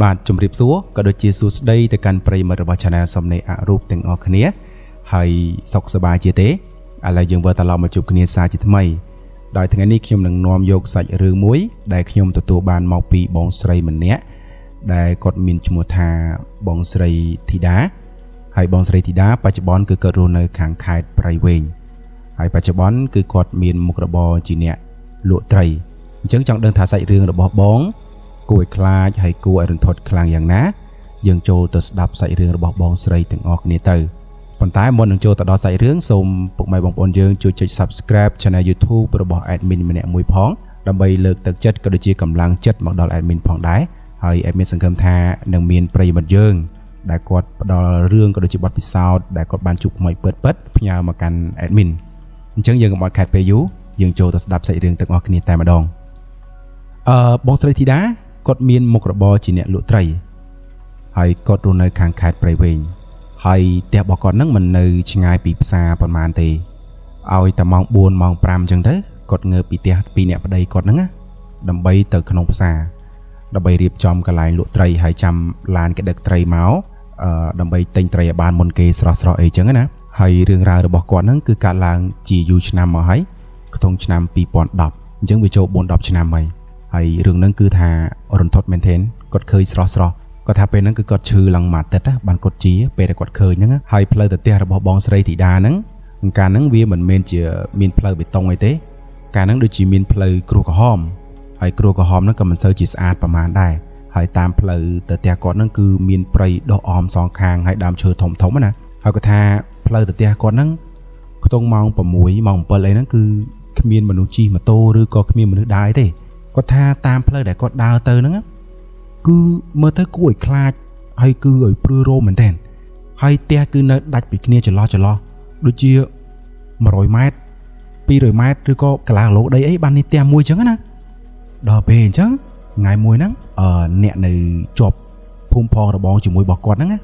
បាទជំរាបសួរក៏ដូចជាសួស្តីទៅកាន់ប្រិយមិត្តរបស់ Channel សំណេរអរូបទាំងអស់គ្នាហើយសុខសប្បាយជាទេឥឡូវយើងវិលត្រឡប់មកជួបគ្នាសាជាថ្មីដោយថ្ងៃនេះខ្ញុំនឹងនាំយកសាច់រឿងមួយដែលខ្ញុំទទួលបានមកពីបងស្រីម្នាក់ដែលគាត់មានឈ្មោះថាបងស្រីធីតាហើយបងស្រីធីតាបច្ចុប្បន្នគឺគាត់រស់នៅខាងខេត្តព្រៃវែងហើយបច្ចុប្បន្នគឺគាត់មានមុខរបរជាអ្នកលក់ត្រីអញ្ចឹងចង់ដឹងថាសាច់រឿងរបស់បង គួរឲ្យខ្លាចហើយគួរឲ្យរន្ធត់ខ្លាំងយ៉ាងណាយើងចូលទៅស្ដាប់សាច់រឿងរបស់បងស្រីទាំងអស់គ្នាទៅប៉ុន្តែមុននឹងចូលទៅដល់សាច់រឿងសូមពុកម៉ែបងប្អូនយើងជួយចុច Subscribe Channel YouTube របស់ Admin ម្នាក់មួយផងដើម្បីលើកទឹកចិត្តក៏ដូចជាកម្លាំងចិត្តមកដល់ Admin ផងដែរហើយ Admin សង្ឃឹមថានឹងមានប្រិយមិត្តយើងដែលគាត់ផ្ដល់រឿងក៏ដូចជាបទពិសោធន៍ដែលគាត់បានជួបថ្មីពិតៗផ្ញើមកកាន់ Admin អញ្ចឹងយើងកុំឲ្យខាតពេលយូរយើងចូលទៅស្ដាប់សាច់រឿងទាំងអស់គ្នាតែម្ដងអឺបងស្រីធីតាគាត់មានមុខរបរជាអ្នកលក់ត្រីហើយគាត់រស់នៅខាងខេត្តព្រៃវែងហើយផ្ទះរបស់គាត់ហ្នឹងមិននៅឆ្ងាយពីផ្សារប៉ុន្មានទេឲ្យតែម៉ោង4ម៉ោង5អញ្ចឹងទៅគាត់ងើបពីផ្ទះពីអ្នកប្តីគាត់ហ្នឹងណាដើម្បីទៅក្នុងផ្សារដើម្បីរៀបចំកន្លែងលក់ត្រីហើយចាំឡានគេដឹកត្រីមកអឺដើម្បីទិញត្រីឲ្យបានមុនគេស្រស់ស្រស់អីចឹងណាហើយរឿងរ៉ាវរបស់គាត់ហ្នឹងគឺកើតឡើងជាយូរឆ្នាំមកហើយក្នុងឆ្នាំ2010អញ្ចឹងវាចូល4 10ឆ្នាំហើយហើយរឿងហ្នឹងគឺថារន្ធត់មែនទែនគាត់ឃើញស្រស់ស្រស់គាត់ថាពេលហ្នឹងគឺគាត់ឈឺឡើងមួយអាទិត្យណាបានគាត់ជាពេលដែលគាត់ឃើញហ្នឹងណាហើយផ្លូវទៅផ្ទះរបស់បងស្រីធីតាហ្នឹងកាលហ្នឹងវាមិនមែនជាមានផ្លូវបេតុងអីទេកាលហ្នឹងដូចជាមានផ្លូវក្រួសក្រហមហើយក្រួសក្រហមហ្នឹងក៏មិនសូវជាស្អាតប្រហែលដែរហើយតាមផ្លូវទៅផ្ទះគាត់ហ្នឹងគឺមានព្រៃដុះអមសងខាងហើយដើមឈើធំធំណាហើយគាត់ថាផ្លូវទៅផ្ទះគាត់ហ្នឹងខ្ទង់ម៉ោង6ម៉ោង7អីហ្នឹងគឺគ្មានមនុស្សជិះម៉ូតូឬក៏គ្មានមនុស្សដើរអីទេគាត់ថាតាមផ្លូវដែលគាត់ដើរទៅហ្នឹងគឺមើលទៅគួរឲ្យខ្លាចហើយគឺឲ្យព្រឺរោមមែនទែនហើយផ្ទះគឺនៅដាច់ពីគ្នាចន្លោះចន្លោះដូចជា100ម៉ែត្រ200ម៉ែត្រឬក៏កន្លះគីឡូដីអីបាននេះផ្ទះមួយអញ្ចឹងណាដល់ពេលអញ្ចឹងថ្ងៃមួយហ្នឹងអឺអ្នកនៅជាប់ភូមិផងរបងជាមួយរបស់គាត់ហ្នឹងណា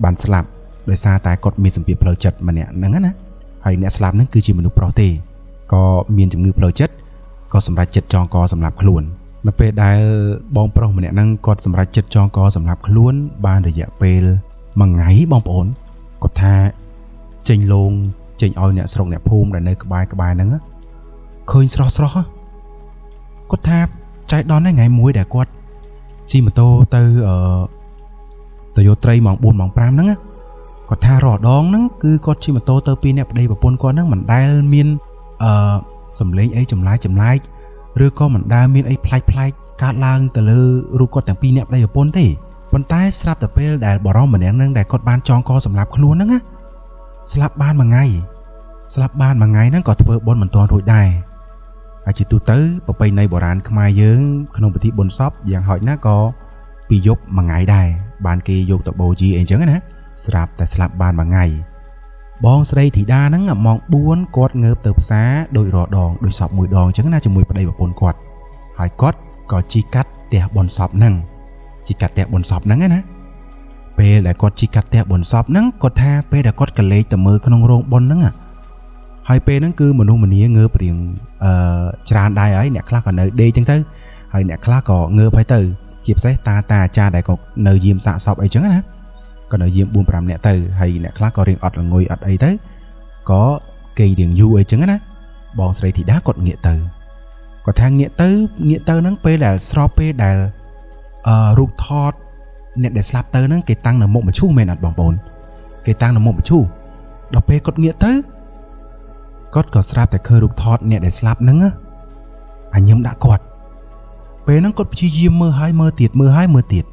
បានស្លាប់ដោយសារតែគាត់មានសម្ពាធផ្លូវចិត្តម្នាក់ហ្នឹងណាហើយអ្នកស្លាប់ហ្នឹងគឺជាមនុស្សប្រុសទេក៏មានជំងឺផ្លូវចិត្តក៏សម្រេចចិត្តចងកសម្លាប់ខ្លួននៅពេលដែលបងប្រុសម្នាក់ហ្នឹងគាត់សម្រេចចិត្តចងកសម្លាប់ខ្លួនបានរយៈពេលមួយថ្ងៃបងប្អូនគាត់ថាចេញលងចេញឲ្យអ្នកស្រុកអ្នកភូមិដែលនៅក្បែរក្បែរហ្នឹងឃើញស្រស់ស្រស់គាត់ថាចៃដន្យថ្ងៃមួយដែលគាត់ជិះម៉ូតូទៅអឺទៅយកត្រីម៉ោង4ម៉ោង5ហ្នឹងគាត់ថារាល់ដងហ្នឹងគឺគាត់ជិះម៉ូតូទៅពីអ្នកប្តីប្រពន្ធគាត់ហ្នឹងមិនដែលមានអឺសំឡេងអីចម្លែកចម្លែកឬក៏មិនដែលមានអីប្លែកប្លែកកើតឡើងទៅលើរូបគាត់ទាំងពីរអ្នកប្តីប្រពន្ធទេប៉ុន្តែស្រាប់តែពេលដែលបរិសម្នាក់ហ្នឹងដែលគាត់បានចងកសម្លាប់ខ្លួនហ្នឹងណាស្លាប់បានមួយថ្ងៃស្លាប់បានមួយថ្ងៃហ្នឹងក៏ធ្វើបុណ្យមិនទាន់រួចដែរហើយជាទូទៅប្រពៃណីបុរាណខ្មែរយើងក្នុងពិធីបុណ្យសពយ៉ាងហោចណាស់ក៏ពីយប់មួយថ្ងៃដែរបានគេយកទៅបូជាអីចឹងណាស្រាប់តែស្លាប់បានមួយថ្ងៃបងស្រីធីតាហ្នឹងម៉ោង4គាត់ងើបទៅផ្សារដោយរដងដោយសពមួយដងអញ្ចឹងណាជាមួយប្តីប្រពន្ធគាត់ហើយគាត់ក៏ជិះកាត់ផ្ទះបុណ្យសពហ្នឹងជិះកាត់ផ្ទះបុណ្យសពហ្នឹងណាពេលដែលគាត់ជិះកាត់ផ្ទះបុណ្យសពហ្នឹងគាត់ថាពេលដែលគាត់កលេចទៅមើលក្នុងរោងបុណ្យហ្នឹងហើយពេលហ្នឹងគឺមនុស្សម្នាងើបរៀងអឺច្រើនដែរហើយអ្នកខ្លះក៏នៅដេកចឹងទៅហើយអ្នកខ្លះក៏ងើបហើយទៅជាពិសេសតាតាអាចារ្យដែលក៏នៅយាមសាកសពអីចឹងណាក៏នៅយាម4 5នាក់ទៅហើយអ្នកខ្លះក៏រៀងអត់ល្ងុយអត់អីទៅក៏គេរៀងយូរអីចឹងណាបងស្រីធីតាគាត់ងាកទៅគាត់ថាងាកទៅងាកទៅហ្នឹងពេលដែលស្របពេលដែលអឺរូបថតអ្នកដែលស្លាប់ទៅហ្នឹងគេតាំងនៅមុខមឈូសមែនអត់បងប្អូនគេតាំងនៅមុខមឈូសដល់ពេលគាត់ងាកទៅគាត់ក៏ស្រាប់តែឃើញរូបថតអ្នកដែលស្លាប់ហ្នឹងអាញឹមដាក់គាត់ពេលហ្នឹងគាត់ព្យាយាមមើលហើយមើលទៀតមើលហើយមើលទៀត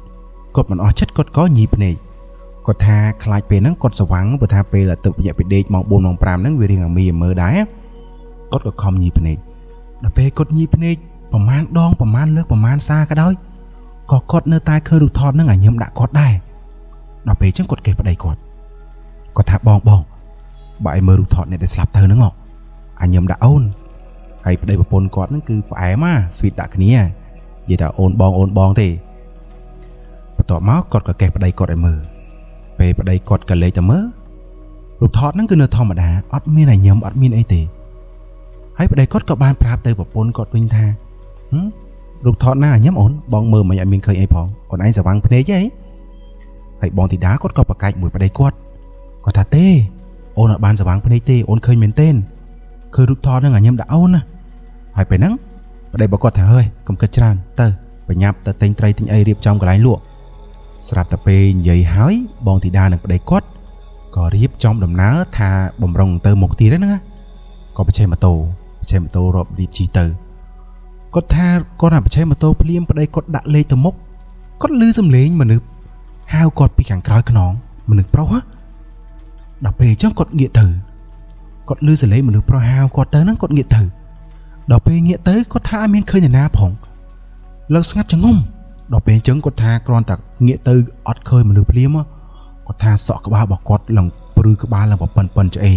គាត់មិនអស់ចិត្តគាត់ក៏ញីភ្នែកគាត់ថាខ្លាចពេលហ្នឹងគាត់ស្វាំងព្រោះថាពេលទៅរយៈពេលដេកម៉ោង4ម៉ោង5ហ្នឹងវារៀងអាមីមើលដែរគាត់ក៏ខំញីភ្នែកដល់ពេលគាត់ញីភ្នែកប្រមាណដងប្រមាណលើកប្រមាណសារក៏ដោយក៏គាត់នៅតែឃើញរូបថតហ្នឹងអាញឹមដាក់គាត់ដែរដល់ពេលអញ្ចឹងគាត់កេះប្តីគាត់គាត់ថាបងបងបើឲ្យមើលរូបថតអ្នកដែលស្លាប់ទៅហ្នឹងអាញឹមដាក់អូនហើយប្តីប្រពន្ធគាត់ហ្នឹងគឺផ្អែមណាស្វីតដាក់គ្នានិយាយថាអូនបងអូនបងទេបន្ទាប់មកគាត់ក៏កេះប្តីគាត់ឲ្យមើលពេលប្តីគាត់ក៏លេចទៅមើលរូបថតហ្នឹងគឺនៅធម្មតាអត់មានអាញឹមអត់មានអីទេហើយប្តីគាត់ក៏បានប្រាប់ទៅប្រពន្ធគាត់វិញថា រូបថតណាញ៉ាំអូនបងមើលមិនឲ្យមានឃើញអីផងអូនឯងស្រវាំងភ្នែកហីហើយបងធីតាគាត់ក៏ប្រកែកមួយប្តីគាត់គាត់ថាទេអូនអត់បានស្រវាំងភ្នែកទេអូនឃើញមែនទេឃើញរូបថតហ្នឹងញ៉ាំដាក់អូនណាហើយពេលហ្នឹងប្តីរបស់គាត់ថាហើយកុំគិតច្រើនទៅបញ្ញាប់ទៅទិញត្រីទិញអីរៀបចំកន្លែងលក់ស្រាប់តែពេលនិយាយហើយបងធីតានិងប្តីគាត់ក៏រៀបចំដំណើរថាបំរុងទៅមុខទៀតហ្នឹងណាក៏បច្ចេកម៉ូតូបច្ចេកម៉ូតូរាប់រៀបជីទៅគាត់ថាគាត់អាបច្ចេកម៉ូតូភ្លាមប្តីគាត់ដាក់លេខទៅមុខគាត់ឮសំឡេងមនុស្សហៅគាត់ពីខាងក្រោយខ្នងមនុស្សប្រុសហ៎ដល់ពេលអញ្ចឹងគាត់ងាកទៅគាត់ឮសំឡេងមនុស្សប្រុសហៅគាត់ទៅហ្នឹងគាត់ងាកទៅដល់ពេលងាកទៅគាត់ថាអត់មានឃើញនរណាផងលើកស្ងាត់ចងំដល់ពេលអញ្ចឹងគាត់ថាគ្រាន់តែងាកទៅអត់ឃើញមនុស្សភ្លាមគាត់ថាសក់ក្បាលរបស់គាត់ឡើងព្រឺក្បាលឡើងប៉ិនប៉ិនឆ្អេ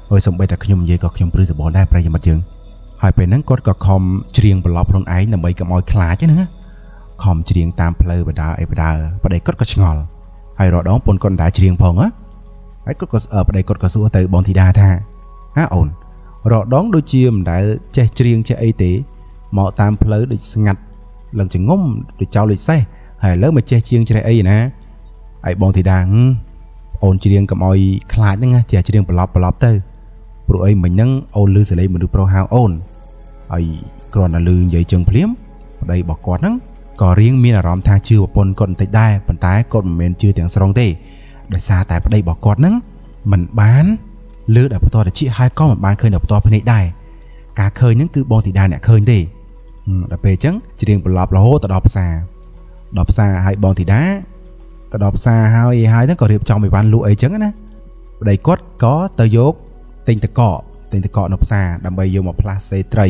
ហើយសំបីតែខ្ញុំនិយាយក៏ខ្ញុំព្រឺសបល់ដែរប្រិយមិត្តយើងហើយពេលហ្នឹងគាត់ក៏ខំច្រៀងប្រឡប់ខ្លួនឯងដើម្បីកុំឲ្យខ្លាចហ្នឹងណាខំច្រៀងតាមផ្លូវបដាអីបដាប្តីគាត់ក៏ឆ្ងល់ហើយរដងពុនគាត់មិនដែលច្រៀងផងហ៎ហើយគាត់ក៏ប្តីគាត់ក៏សួរទៅបងធីតាថាហាអូនរដងដូចជាមិនដែលចេះច្រៀងចេះអីទេមកតាមផ្លូវដូចស្ងាត់ឡើងចងំដូចចោលដូចសេះហើយឥឡូវមកចេះជាងច្រេះអីណាហើយបងធីតាអូនច្រៀងកុំឲ្យខ្លាចហ្នឹងចេះច្រៀងប្រឡប់ប្រឡប់ទៅព្រោះអីមិញហ្នឹងអូនឮសលេងមនុស្សប្រុសហៅអូនហើយគ្រាន់តែឮនិយាយចឹងភ្លាមប្តីរបស់គាត់ហ្នឹងក៏រៀងមានអារម្មណ៍ថាជឿប្រពន្ធគាត់បន្តិចដែរប៉ុន្តែគាត់មិនមែនជឿទាំងស្រុងទេដោយសារតែប្តីរបស់គាត់ហ្នឹងមិនបានលើដល់ផ្ទាល់តិចហើយក៏មិនបានឃើញដល់ផ្ទាល់ភ្នែកដែរការឃើញហ្នឹងគឺបងធីតាអ្នកឃើញទេដល់ពេលអញ្ចឹងច្រៀងប្រឡប់រហូតទៅដល់ផ្សារដល់ផ្សារហើយបងធីតាទៅដល់ផ្សារហើយហើយហ្នឹងក៏រៀបចំអីវ៉ាន់លក់អីចឹងណាប្តីគាត់ក៏ទៅយកទិញតកទិញតកនៅផ្សារដើម្បីយកមកផ្លាស់សេត្រី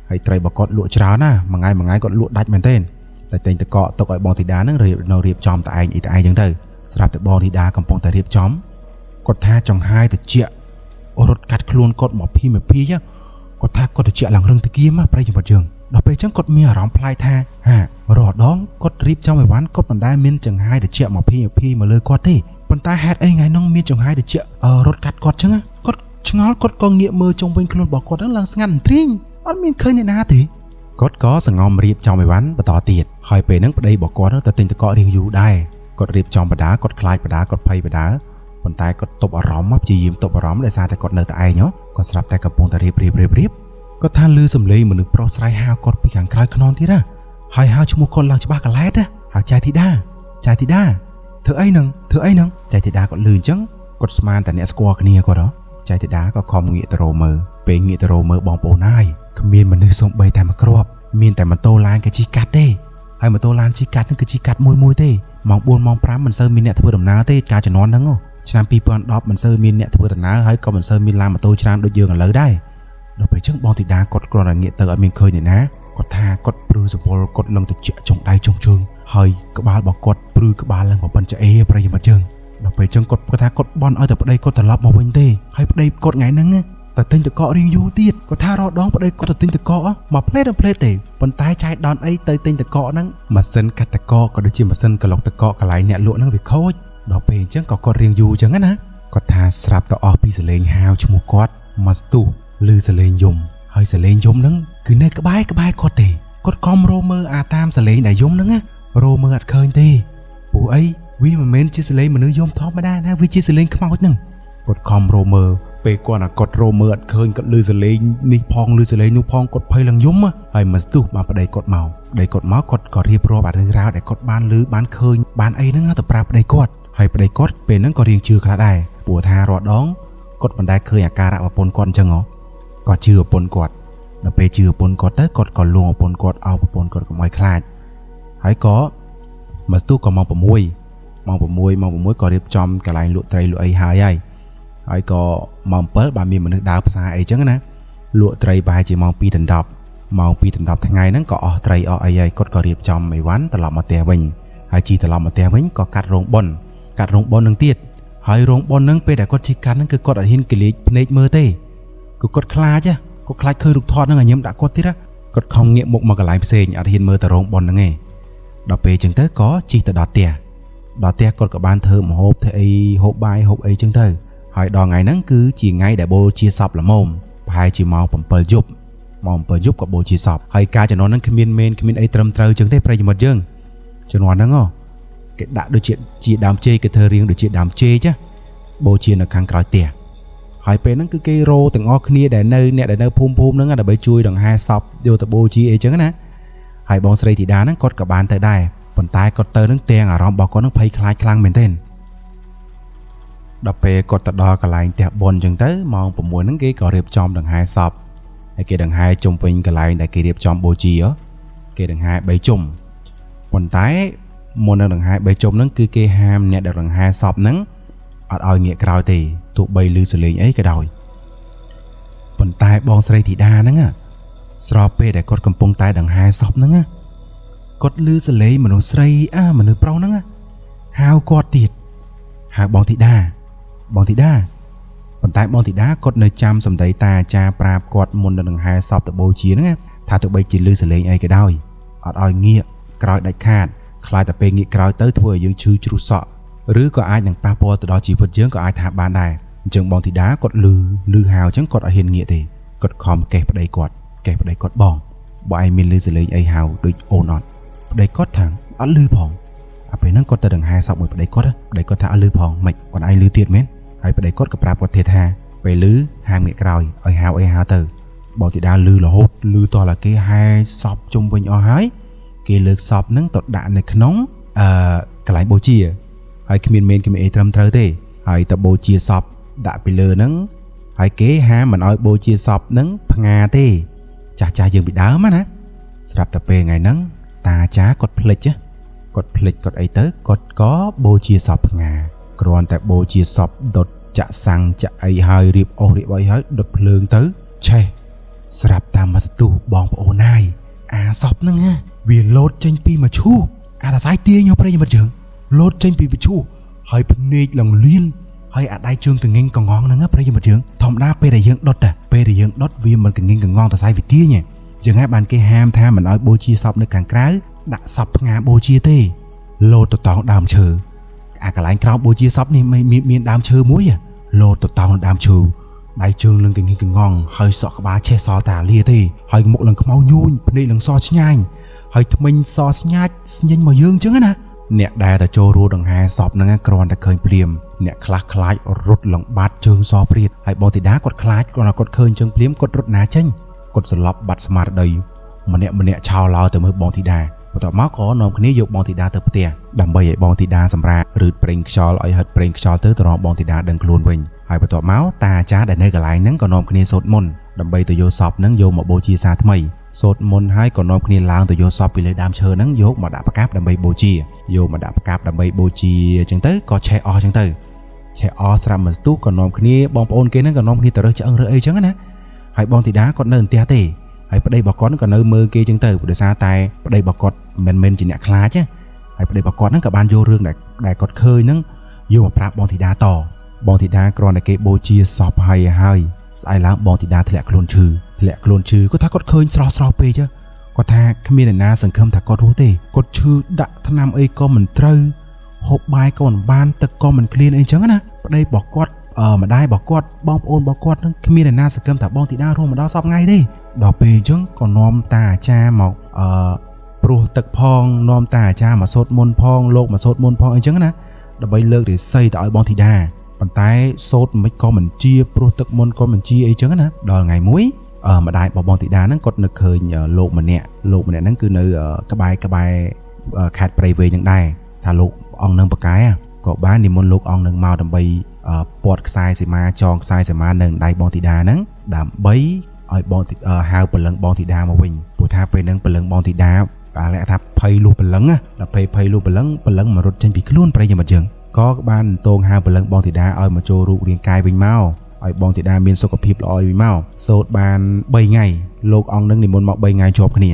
ហើយត្រីរបស់គាត់លក់ច្រើនណាមួយថ្ងៃមួយថ្ងៃគាត់លក់ដាច់មែនទែនតែទិញតកទុកឲ្យបងធីតាហ្នឹងរៀបនៅរៀបចំតែឯងអីតែឯងចឹងទៅស្រាប់តែបងធីតាកំពុងតែរៀបចំគាត់ថាចង្ហាយតិចរត់កាត់ខ្លួនគាត់មកភីមកភីគាត់ថាគាត់តិចឡើងរឹងតគៀមប្រិយមិត្តយើងដល់ពេលចឹងគាត់មានអារម្មណ៍ប្លែកថាហារដងគាត់រៀបចំអីវ៉ាន់គាត់មិនដែលមានចង្ហាយតិចមកភីមកភីមកលើគាត់ទេប៉ុន្តែហេតុអីថ្ងៃនោះមានចង្ហាយតិចរត់កាត់គាត់ចឹងគាត់ឆ្ងល់គាត់ក៏ងាកមើលជុំវិញខ្លួនរបស់គាត់ហ្នឹងឡើងស្ងាត់ទ្រីងអត់មានឃើញអ្នកណាទេគាត់ក៏សងំរៀបចំអីវ៉ាន់បន្តទៀតហើយពេលហ្នឹងប្តីរបស់គាត់ទៅទិញតករៀងយូរដែរគាត់រៀបចំបដាគាត់ខ្លាចបដាគាត់ភ័យបដាប៉ុន្តែគាត់ទប់អារម្មណ៍ព្យាយាមទប់អារម្មណ៍ដោយសារតែគាត់នៅតែឯងគាត់ស្រាប់តែកំពុងតែរៀបរៀបរៀបរៀបគាត់ថាឮសំឡេងមនុស្សប្រុសស្រែកហៅគាត់ពីខាងក្រោយខ្នងទៀតណាហើយហៅឈ្មោះគាត់ឡើងច្បាស់កលែតណាហៅចៃធីតាចៃធីតាធ្វើអីហ្នឹងធ្វើអីហ្នឹងចៃធីតាគាត់ឮអញ្ចឹងគាត់ស្មានតែអ្នកស្គាល់គ្នាគាត់ហ៎ចៃធីតាក៏ខំងាកទៅរមើលពេលងាកទៅរមើលបងប្អូនហើយគ្មានមនុស្សសំបីតែមួយគ្រាប់មានតែម៉ូតូឡានគេជិះកាត់ទេហើយម៉ូតូឡានជិះកាត់ហ្នឹងគឺជិះកាត់មួយមួយទេម៉ោង4ម៉ោង5មិនសូវមានអ្នកធ្វើដំណើរទេការជំនាន់ហ្នឹងឆ្នាំ2010មិនសូវមានអ្នកធ្វើដំណើរហើយក៏មិនសូវមានឡានម៉ូតូច្រើនដូចយើងឥឡូវដែរដល់ពេលចឹងបងធីតាគាត់គ្រាន់តែងាកទៅអត់មានឃើញទេណាគាត់ថាគាត់ព្រឺសពលគាត់លឹងទៅជាក់ចុងដៃចុងជើងហើយក្បាលរបស់គាត់ព្រឺក្បាលឡើងប្រពន្ធចអេប្រិយមិត្តយើងដល់ពេលចឹងគាត់គាត់ថាគាត់បន់ឲ្យតែប្តីគាត់ត្រឡប់មកវិញទេហើយប្តីគាត់ថ្ងៃហ្នឹងតែទិញតករៀងយូរទៀតគាត់ថារដងប្តីគាត់ទៅទិញតកមកផ្លេតផ្លេតទេប៉ុន្តែចៃដនអីទៅទិញតកហ្នឹងម៉ាស៊ីនកាត់តកក៏ដូចជាម៉ាស៊ីនកឡុកតកកន្លែងអ្នកលក់ហ្នឹងវាខូចដល់ពេលអញ្ចឹងក៏គាត់រៀងយូរអញ្ចឹងណាគាត់ថាស្រាប់ទៅអស់ពីសលេងហាវឈ្មោះគាត់មកស្ទុះឮសលេងយំហើយសលេងយំហ្នឹងគឺនៅក្បែរក្បែរគាត់ទេគាត់ខំរមើអាតាមសលេងដែលយំហ្នឹងណារមើអត់ឃើញទេព្រោះអីវាមិនមែនជាសលេងមនុស្សយំធម្មតាណាវាជាសលេងខ្មោចហ្នឹងគាត់ខំរមើពេលគាត់អាគាត់រមើអត់ឃើញគាត់ឮសលេងនេះផងឮសលេងនោះផងគាត់ភ័យឡើងយំហើយមកស្ទុះបានប្តីគាត់មកប្តីគាត់មកគាត់ក៏រៀបរាប់អារឿងរ៉ាវដែលគាត់បានឮបានឃើញបានអីហ្នឹងទៅប្រាប់ប្តីគាត់ហើយប្តីគាត់ពេលហ្នឹងក៏រៀងជឿខ្លះដែរព្រោះថារាល់ដងគាត់មិនដែលឃើញអាការៈប្រពន្ធគាត់អញ្ចឹងហ៎ក៏ជឿប្រពន្ធគាត់ដល់ពេលជឿប្រពន្ធគាត់ទៅគាត់ក៏លួងប្រពន្ធគាត់ឲ្យប្រពន្ធគាត់កុំឲ្យខ្លាចហើយក៏មកស្ទុះក៏ម៉ោង6ម៉ោង6ម៉ោង6ក៏រៀបចំកន្លែងលក់ត្រីលក់អីហើយហើយហើយក៏ម៉ោង7បានមានមនុស្សដើរផ្សារអីចឹងណាលក់ត្រីប្រហែលជាម៉ោង2ដល់10ម៉ោង2ដល់10ថ្ងៃហ្នឹងក៏អស់ត្រីអស់អីហើយគាត់ក៏រៀបចំអីវ៉ាន់ត្រឡប់មកផ្ទះវិញហើយជីត្រឡប់មកផ្ទះវិញក៏កាត់រោងប៉ុនកាត់រោងប៉ុននឹងទៀតហើយរោងប៉ុនហ្នឹងពេលដែលគាត់ជីកាត់ហ្នឹងគឺគាត់អត់ហ៊ានកលៀកភ្នែកមើលទេគឺគាត់ខ្លាចគាត់ខ្លាចឃើញរូបថតហ្នឹងឲ្យញឹមដាក់គាត់ទៀតគាត់ខំងាកមុខមកកន្លែងផ្សេងអត់ហ៊ានមើលទៅរោងប៉ុនហ្នឹងឯងដល់ពេលចឹងទៅក៏ជីទៅដល់ផ្ទះដល់ផ្ទះគាត់ក៏បានធ្វើម្ហូបធ្វើអីហូបបាយហូបអីចឹងទៅហើយដល់ថ្ងៃហ្នឹងគឺជាថ្ងៃដែលបូជាសពល្មមប្រហែលជាម៉ោង7យប់ម៉ោង ម៉ោង7យប់ក៏បូជាសពហើយការជំនាន់ហ្នឹងគ្មានមេនគ្មានអីត្រឹមត្រូវចឹងទេប្រិយមិត្តយើងជំនាន់ហ្នឹងហ៎គេដាក់ដូចជាជាដើមចេកគេធ្វើរៀងដូចជាដើមចេកបូជានៅខាងក្រោយផ្ទះហើយពេលហ្នឹងគឺគេរោទាំងអស់គ្នាដែលនៅអ្នកដែលនៅភូមិភូមិហ្នឹងដើម្បីជួយដង្ហែសពយកទៅបូជាអីចឹងណាហើយបងស្រីធីតាហ្នឹងគាត់ក៏បានទៅដែរប៉ុន្តែគាត់ទៅហ្នឹងទាំងអារម្មណ៍របស់គាត់ហ្នឹងភ័យខ្លាចខ្លាំងមែនទែនដល់ពេលគាត់ទៅដល់កន្លែងផ្ទះបុណ្យចឹងទៅម៉ោង6ហ្នឹងគេក៏រៀបចំដង្ហែសពហើយគេដង្ហែជុំវិញកន្លែងដែលគេរៀបចំបូជាគេដង្ហែ3ជុំប៉ុន្តែមុននឹងដង្ហែ3ជុំហ្នឹងគឺគេហាមអ្នកដែលដង្ហែសពហ្នឹងអត់ឲ្យងាកក្រោយទេទោះបីឮសំឡេងអីក៏ដោយប៉ុន្តែបងស្រីធីតាហ្នឹងស្របពេលដែលគាត់កំពុងតែដង្ហែសពហ្នឹងគាត់ឮសំឡេងមនុស្សស្រីអាមនុស្សប្រុសហ្នឹងហៅគាត់ទៀតហៅបងធីតាបងធីតាប៉ុន្តែបងធីតាគាត់នៅចាំសម្ដីតាអាចារ្យប្រាប់គាត់មុននឹងដង្ហែសពទៅបូជាហ្នឹងថាទោះបីជាឮសំឡេងអីក៏ដោយអត់ឲ្យងាកក្រោយដាច់ខាតខ្លាចតែពេលងាកក្រោយទៅធ្វើឲ្យយើងឈឺជ្រុះសក់ឬក៏អាចនឹងប៉ះពាល់ទៅដល់ជីវិតយើងក៏អាចថាបានដែរអញ្ចឹងបងធីតាគាត់លឺលឺហៅអញ្ចឹងគាត់អត់ហ៊ានងាកទេគាត់ខំកេះប្តីគាត់កេះប្តីគាត់បងបើឯងមានលឺសំឡេងអីហៅដូចអូនអត់ប្តីគាត់ថាអត់លឺផងអាពេលហ្នឹងគាត់ទៅដង្ហែសពមួយប្តីគាត់ប្តីគាត់ថាអត់លឺផងមិនគាត់ឯងលឺទៀតមែនហើយប្តីគាត់ក៏ប្រាប់គាត់ទៀតថាពេលលឺហាមងាកក្រោយឲ្យហៅអីហៅទៅបងធីតាលឺរហូតលឺតោះឡាគេហែសពជុំវិញអស់ហើយគេលើកសពហ្នឹងទៅដាក់នៅក្នុងអឺកន្លែងបូជាហើយគ្មានមេនគ្មានអីត្រឹមត្រូវទេហើយទៅបូជាសពដាក់ពីលើហ្នឹងហើយគេហាមមិនឲ្យបូជាសពហ្នឹងផ្ងាទេចាស់ចាស់យើងពីដើមណាស្រាប់តែពេលថ្ងៃហ្នឹងតាអាចារ្យគាត់ភ្លេចគាត់ភ្លេចគាត់អីទៅគាត់ក៏បូជាសពផ្ងាគ្រាន់តែបូជាសពដុតចាក់សាំងចាក់អីហើយរៀបអស់រៀបអីហើយដុតភ្លើងទៅឆេះស្រាប់តាមមកសន្ទុះបងប្អូនហើយអាសពហ្នឹងវាលោតចេញពីមឈូសអាតាសៃទាញប្រិយមិត្តយើងលោតចេញពីមឈូសហើយភ្នែកឡើងលៀនហើយអាដៃជើងកងិងកងងហ្នឹងប្រិយមិត្តយើងធម្មតាពេលដែលយើងដុតតែពេលដែលយើងដុតវាមិនកងិងកងងតសៃវាទាញចឹងហើយបានគេហាមថាមិនឲ្យបូជាសពនៅខាងក្រៅដាក់សពផ្ងាបូជាទេលោតទៅតោងដើមឈើអាកន្លែងក្រោមបូជាសពនេះមានដើមឈើមួយលោតទៅតោងដើមឈើដៃជើងនឹងកងិងកងងហើយសក់ក្បាលឆេះសល់តាលាទេហើយមុខនឹងខ្មៅញូញភ្នែកនឹងសឆ្ញាញហើយថ្មិញសស្ញាច់ស្ញិញមកយើងចឹងណាអ្នកដែលទៅចូលរួមដង្ហែសពហ្នឹងគ្រាន់តែឃើញភ្លាមអ្នកខ្លះខ្លាចរត់លងបាត់ជើងសព្រាតហើយបងធីតាគាត់ខ្លាចគ្រាន់តែគាត់ឃើញជើងភ្លាមគាត់រត់ណាចេញគាត់សន្លប់បាត់ស្មារតីម្នាក់ម្នាក់ឆោឡោទៅមើលបងធីតាបន្ទាប់មកក៏នាំគ្នាយកបងធីតាទៅផ្ទះដើម្បីឲ្យបងធីតាសម្រាករឺតប្រេងខ្យល់ឲ្យហិតប្រេងខ្យល់ទៅទ្រាំបងធីតាដឹងខ្លួនវិញហើយបន្ទាប់មកតាអាចារ្យដែលនៅកន្លែងហ្នឹងក៏នាំគ្នាសូត្រមន្តដើម្បីទៅយកសពហ្នឹងយកមកបូជាសាថ្មីសូត្រមន្តហើយក៏នាំគ្នាឡើងទៅយកសពពីលើដើមឈើហ្នឹងយកមកដាក់ផ្កាប់ដើម្បីបូជាយកមកដាក់ផ្កាប់ដើម្បីបូជាអញ្ចឹងទៅក៏ឆេះអស់អញ្ចឹងទៅឆេះអស់ស្រាប់មួយស្ទុះក៏នាំគ្នាបងប្អូនគេហ្នឹងក៏នាំគ្នាទៅរើសឆ្អឹងរើសអីអញ្ចឹងណាហើយបងធីតាគាត់នៅផ្ទះទេហើយប្តីរបស់គាត់ក៏នៅមើលគេអញ្ចឹងទៅដោយសារតែប្តីរបស់គាត់មិនមែនជាអ្នកខ្លាចទេហើយប្តីរបស់គាត់ហ្នឹងក៏បានយករឿងដែលគាត់ឃើញហ្នឹងយកមកប្រាប់បងធីតាតបងធីតាគ្រាន់តែគេបូជាសពហើយហើយស្អែកឡើងបងធីតាធ្លាក់ខ្លួនឈឺធ្លាក់ខ្លួនឈឺគាត់ថាគាត់ឃើញស្រស់ស្រស់ពេកគាត់ថាគ្មានអ្នកណាសង្ឃឹមថាគាត់រស់ទេគាត់ឈឺដាក់ថ្នាំអីក៏មិនត្រូវហូបបាយក៏មិនបានទឹកក៏មិនឃ្លានអីចឹងណាប្តីរបស់គាត់ម្ដាយរបស់គាត់បងប្អូនរបស់គាត់នឹងគ្មានអ្នកណាសង្ឃឹមថាបងធីតារស់មកដល់សពថ្ងៃទេដល់ពេលអញ្ចឹងក៏នាំតាអាចារ្យមកអឺព្រោះទឹកផងនាំតាអាចារ្យមកសូត្រមន្តផងលោកមកសូត្រមន្តផងអីចឹងណាដើម្បីលើករិស័យទៅឲ្យបងធីតាប៉ុន្តែសូត្រមិនក៏មិនជាព្រោះទឹកមន្តក៏មិនជាអីចឹងណាដល់ថ្ងៃមួយម្ដាយរបស់បងធីតាហ្នឹងគាត់នឹកឃើញលោកម្នាក់លោកម្នាក់ហ្នឹងគឺនៅក្បែរក្បែរខេត្តព្រៃវែងហ្នឹងដែរថាលោកអង្គនឹងបកែក៏បាននិមន្តលោកអង្គនឹងមកដើម្បីពាត់ខ្សែសីមាចងខ្សែសីមានៅដៃបងធីតាហ្នឹងដើម្បីឲ្យបងហៅព្រលឹងបងធីតាមកវិញព្រោះថាពេលហ្នឹងព្រលឹងបងធីតាអាលក្ខថាភ័យលុះព្រលឹងណាដល់ភ័យភ័យលុះព្រលឹងព្រលឹងមករត់ចេញពីខ្លួនប្រិយមិត្តយើងក៏បានតងហៅព្រលឹងបងធីតាឲ្យមកចូលរូបរាងកាយវិញមកឲ្យបងធីតាមានសុខភាពល្អវិញមកសូត្របាន3ថ្ងៃលោកអង្គនឹងនិមន្តមក3ថ្ងៃជាប់គ្នា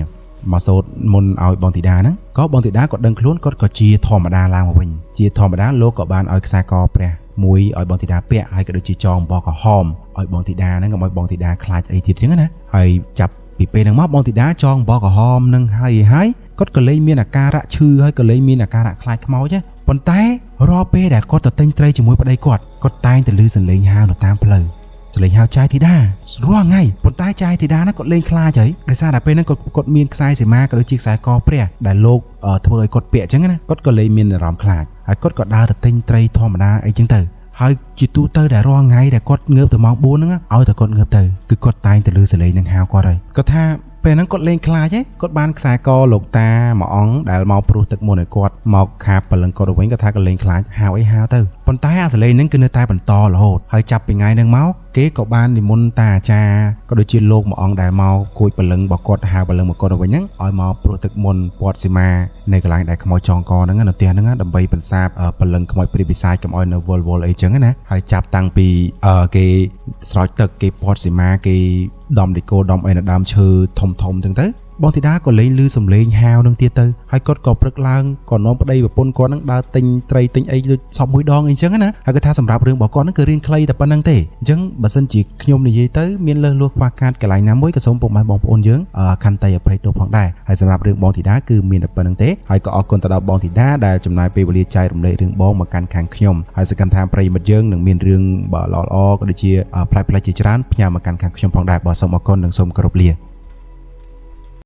មកសូត្រមុនឲ្យបងធីតាហ្នឹងក៏បងធីតាក៏ដឹងខ្លួនគាត់ក៏ជាធម្មតាឡើងមកវិញជាធម្មតាលោកក៏បានឲ្យខ្សែកព្រះមួយឲ្យបងធីតាពាក់ហើយក៏ដូចជាចងអំបោះក្រហមឲ្យបងធីតាហ្នឹងកុំឲ្យបងធីតាខ្លាចអីទៀតចឹងណាហើយចាប់ពីពេលហ្នឹងមកបងធីតាចងអំបោះក្រហមនឹងហើយហើយគាត់ក៏លែងមានអាការៈឈឺហើយក៏លែងមានអាការៈខ្លាចខ្មោចប៉ុន្តែរាល់ពេលដែលគាត់ទៅទិញត្រីជាមួយប្តីគាត់គាត់តែងតែឮសំឡេងហៅនៅតាមផ្លូវ សលេងហៅចាយធីតារាល់ថ្ងៃប៉ុន្តែចាយធីតាហ្នឹងគាត់លេងខ្លាចហើយដោយសារតែពេលហ្នឹងគាត់គាត់មានខ្សែសីមាក៏ដូចជាខ្សែកព្រះដែលលោកធ្វើឲ្យគាត់ពាក់អញ្ចឹងណាគាត់ក៏លេងមានអារម្មណ៍ខ្លាចហើយគាត់ក៏ដើរទៅទិញត្រីធម្មតាអីចឹងទៅហើយជាទូទៅដែលរាល់ថ្ងៃដែលគាត់ងើបទៅម៉ោង4ហ្នឹងឲ្យតែគាត់ងើបទៅគឺគាត់តែងទៅលើសលេងនឹងហៅគាត់ហើយគាត់ថាពេលហ្នឹងគាត់លេងខ្លាចហ៎គាត់បានខ្សែកលោកតាមួយអង្គដែលមកព្រុសទឹកមន្តឲ្យគាត់មកខាបព្រលឹងគាត់ទៅវិញគាត់ថាគាត់លេងខ្លាចហៅអីហៅទៅប៉ុន្តែអាសលេងហ្នឹងគឺនៅតែបន្តរហូតហើយចាប់ពីថ្ងៃហ្នឹងមកគេក៏បាននិមន្តតាអាចារ្យក៏ដូចជាលោកមួយអង្គដែលមកគួចព្រលឹងរបស់គាត់ហៅព្រលឹងរបស់គាត់ទៅវិញហ្នឹងឲ្យមកព្រុសទឹកមន្តពាត់សីមានៅកន្លែងដែលខ្មោចចងកហ្នឹងនៅផ្ទះហ្នឹងដើម្បីបន្សាបព្រលឹងខ្មោចព្រាយបិសាចកុំឲ្យនៅវល់វល់អីចឹងណាហើយចាប់តាំងពីគេស្រោចទឹកគេពាត់សីមាគេដំឌីកូដំអីនៅដើមឈើធំធំចឹងទៅបងធីតាក៏លេងលឺសំលេងហាវនឹងទៀតទៅហើយគាត់ក៏ព្រឹកឡើងក៏នាំប្តីប្រពន្ធគាត់នឹងដើរទិញត្រីទិញអីដូចសពមួយដងអីចឹងណាហើយគាត់ថាសម្រាប់រឿងរបស់គាត់នឹងគឺរឿងខ្លីតែប៉ុណ្្នឹងទេអញ្ចឹងបើសិនជាខ្ញុំនិយាយទៅមានលើសលួសខ្វះខាតកន្លែងណាមួយក៏សូមពុកម៉ែបងប្អូនយើងខន្តីអភ័យទោសផងដែរហើយសម្រាប់រឿងបងធីតាគឺមានតែប៉ុណ្្នឹងទេហើយក៏អរគុណទៅដល់បងធីតាដែលចំណាយពេលវេលាចែករំលែករឿងបងមកកាន់ខាងខ្ញុំហើយសកម្មថាប្រិយមិត្តយើងនឹងមានរឿងល្អៗក៏ដូចជាប្លែកៗជាច្រើនផ្ញើមកកាន់ខាងខ្ញុំផងដែរបាទសូមអរគុណនិងសូមគោរពលា។